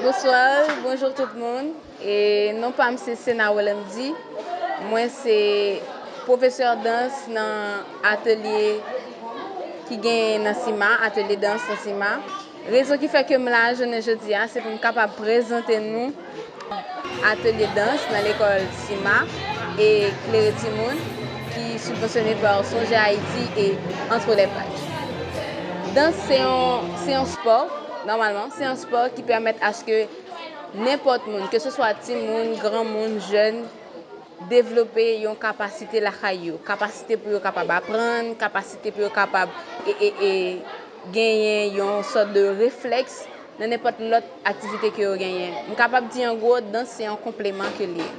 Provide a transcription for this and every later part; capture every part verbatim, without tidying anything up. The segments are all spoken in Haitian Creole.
Bonsoir, bonjou tout moun. E non pa m se Sena Welemdi. Mwen se pwofesè dans nan atelye ki genyen nan Sima, atelye dans nan Sima. Rezon ki fè ke m la jounen jodi a, se pou m kapab prezante nou atelye dans nan lekòl Sima e Klere Timoun ki sibvansyone pa Sonje Ayiti e Entre les Pages. Dans se yon, se yon spò, nòmalman, se yon spò ki pèmèt aske nenpòt moun, ke se swa timoun, granmoun, jèn, devlope yon kapasite lakay yo, kapasite pou yo kapab aprann, kapasite pou yo kapab e, e, e, genyen yon sòt de reflèks nan nenpòt lòt aktivite ke yo genyen. M kapab di an gwo, dans se yon konpleman ke l ye.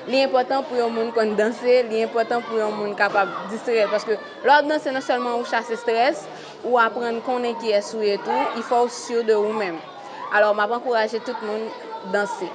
Li enpòtan pou yon moun konn danse, li enpòtan pou yon moun kapab distrè l, paske lè w ap danse, non sèlman ou chase estrès, ou aprann konnen kiyès ou ye tou, il faut sûr de ou menm. Alò, m ap ankouraje tout moun danse.